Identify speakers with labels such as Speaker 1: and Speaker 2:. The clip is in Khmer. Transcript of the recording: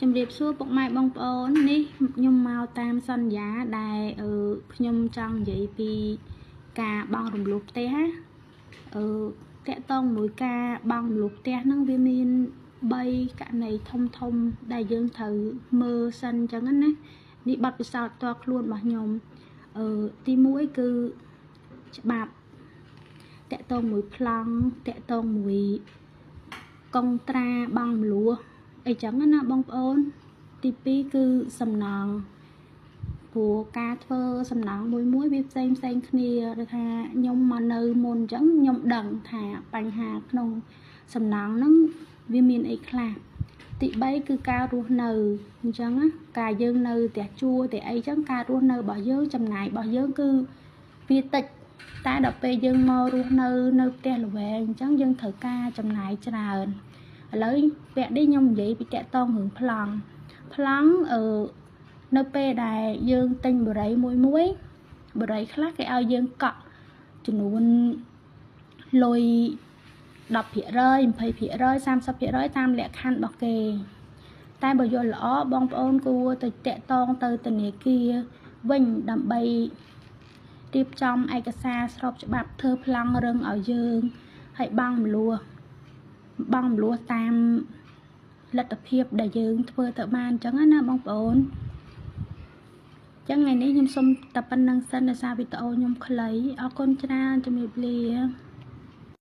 Speaker 1: ជំរាបសួរពុកម៉ែបងប្អូននេះខ្ញុំមកតាមសន្យាដែលខ្ញុំចង់និយាយពីការបង់រំលោះផ្ទះណាអឺតាក់ទងមួយការបង់រំលោះផ្ទះហ្នឹងវាមាន3ករណីធំធំដែលយើងត្រូវមើលសិនអញ្ចឹងណានេះបទពិសោធន៍ផ្ទាល់ខ្លួនរបស់ខ្ញុំទី1គឺច្បាប់តាក់ទងមួយប្លង់តាក់ទងមួយកុងត្រាបង់រំលោះអីចឹងណាបងប្អូនទី2គឺសំណងព្រោះការធ្វើសំណងមួយមួយវាផ្សេងផ្សេងគ្នាដូចថាខ្ញុំមកនៅមុនអញ្ចឹងខ្ញុំដឹងថាបញ្ហាក្នុងសំណងហ្នឹងវាមានអីខ្លះទី3គឺការរស់នៅអញ្ចឹងណាការយើងនៅផ្ទះជួលផ្ទះអីចឹងការរស់នៅរបស់យើងចំណាយរបស់យើងគឺវាតិចតែដល់ពេលយើងមករស់នៅនៅផ្ទះល្វែងអញ្ចឹងយើងត្រូវការចំណាយច្រើនឥឡូវពាក្យនេះខ្ញុំនិយាយពីតាក់ទងរឿងប្លង់ប្លង់នៅពេលដែលយើងទិញបុរីមួយមួយបុរីខ្លះគេឲ្យយើងកក់ចំនួនលុយ10% 20% 30%តាមលក្ខខណ្ឌរបស់គេតែបើយល់ល្អបងប្អូនគួរទៅតាក់ទងទៅធនាគារវិញដើម្បីរៀបចំឯកសារស្របច្បាប់ធ្វើប្លង់រឹងឲ្យយើងហើយបង់រំលោះបង់រំលោះតាមលទ្ធភាពដែលយើងធ្វើទៅបានអញ្ចឹងណាបងប្អូនចឹងថ្ងៃនេះខ្ញុំសូមតែប៉ុណ្្នឹងសិនដោយសារវីដេអូខ្ញុំខ្លីអរគុណច្រើនជំរាបលា។